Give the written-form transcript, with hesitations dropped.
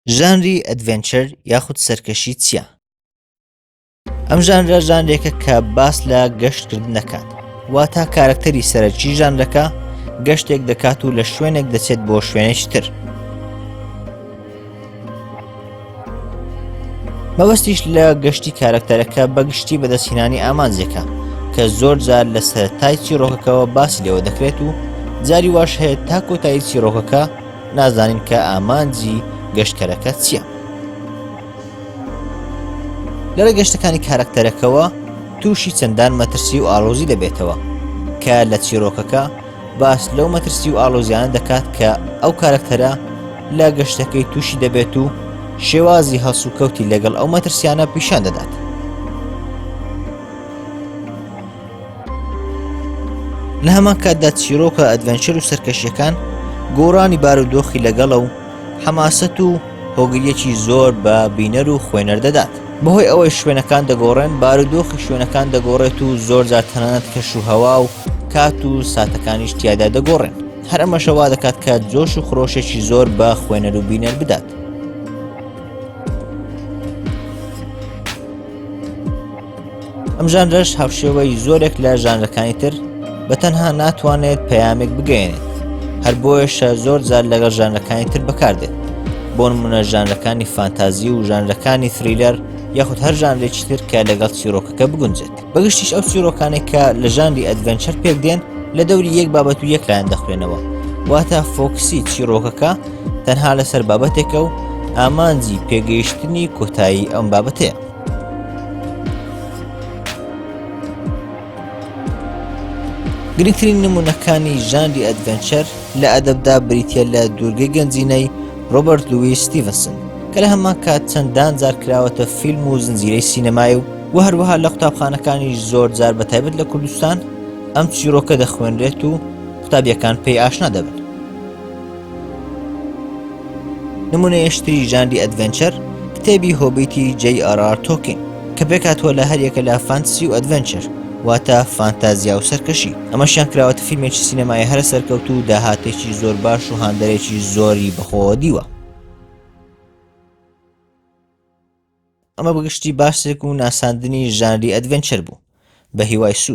ژانری adventure یاخود سەرکەشی چییە؟ ئەم ژانرە ژانرێکە کە باس لە گەشتکردن دەکات واتە کارەکتەری سەرەکی ژانرەکە گەشتێک دەکات و لە شوێنێک دەچێت بۆ شوێنێکی تر. مەبەستیش لە گەشتی کارەکتەرەکە بەگشتی بەدەستهێنانی ئامانجێکە کە زۆر جار لە سەرەتای چیرۆکەکەوە باسی لێوە دەکرێت و جاری واش هەیە تا کۆتایی چیرۆکەکە نازانین کە ئامانجی گەشتکەرەکە چییە. لە ڕێگەشتەکانی کارەکتەرەکەوە تووشی چەندان مەترسی و ئاڵۆزی دەبێتەوە کە لە چیرۆکەکە باس لەو مەترسی و ئاڵۆزیانە دەکات کە ئەو کارەکتەرە لە گەشتەکەی تووشی دەبێت و شێوازی هەڵسوکەوتی لەگەڵ ئەو مەترسیانە پیشان دەدات. لە هەمان کاتدا چیرۆکە adventure و سەرکەشیەکان گۆڕانی بارودۆخی لەگەڵە و حەماسەت و هۆگریەکی زۆر بە بینەر و خوێنەر دەدات. بەهۆی ئەوەی شوێنەکان دەگۆڕێن، بارودۆخی شوێنەکان دەگۆڕێت و زۆرجار تەنانەت کەش و هەوا و کات و ساتەکانیش تیادا دەگۆڕێن. هەر ئەمەشە وا دەکات کە جۆش و خرۆشێکی زۆر بە خوێنەر و بینەر بدات. ئەم ژانرەش هاوشێوەی زۆرێک لە ژانرەکانی تر بە تەنها ناتوانێت پەیامێک بگەیەنێت هەر بۆیەشە زۆر جار لەگەڵ ژانرەکانی تر بەکاردێت بۆ نمونە ژانرەکانی فانتازی و ژانرەکانی thriller یاخود هەر ژانرێکی تر کە لەگەڵ چیرۆکەکە بگونجێت بەگشتیش ئەو چیرۆکانێک کە لە ژانری adventure پێک دێن لە دەوری یەک بابەت و یەک لایەن دەخوێنەوە واتە focus ی چیرۆکەکە تەنها لەسەر بابەتێکە و ئامانجی پێگەیشتنی کۆتایی ئەم بابەتەیە. گرنگترین نمونەکانی ژانری adventure لە ئەدەبدا بریتە لە دوورگەی گەنجینەی ڕۆبەرت لویس ستیڤنسن کە لە هەمان کات چەندان جار کراوەتە فیلم و زنجیرەی سینەمای و و هەروەها لە قوتابخانەکانی زۆر جار بە تایبەت لە کوردستان ئەم چیرۆکە دەخوێنرێت و قوتابیەکان پێی ئاشنا دەبن. نمونەیەکی تری ژانری adventure کتێبی هۆبیتی جەی ئار ئار تۆڵکین کە پێکهاتووە لە هەریەکە لە fantasy و adventure واتە فانتازیا و سەرکەشی ئەمەشیان کراوەتە فیلمێکی سینەمایی هەرە سەرکەوتوو و داهاتێکی زۆر باش و هاندەرێکی زۆری بەخۆوە دیوە. ئەمە بەگشتی باسێک و ناساندنی ژانری adventure بوو بە هیوای سوود.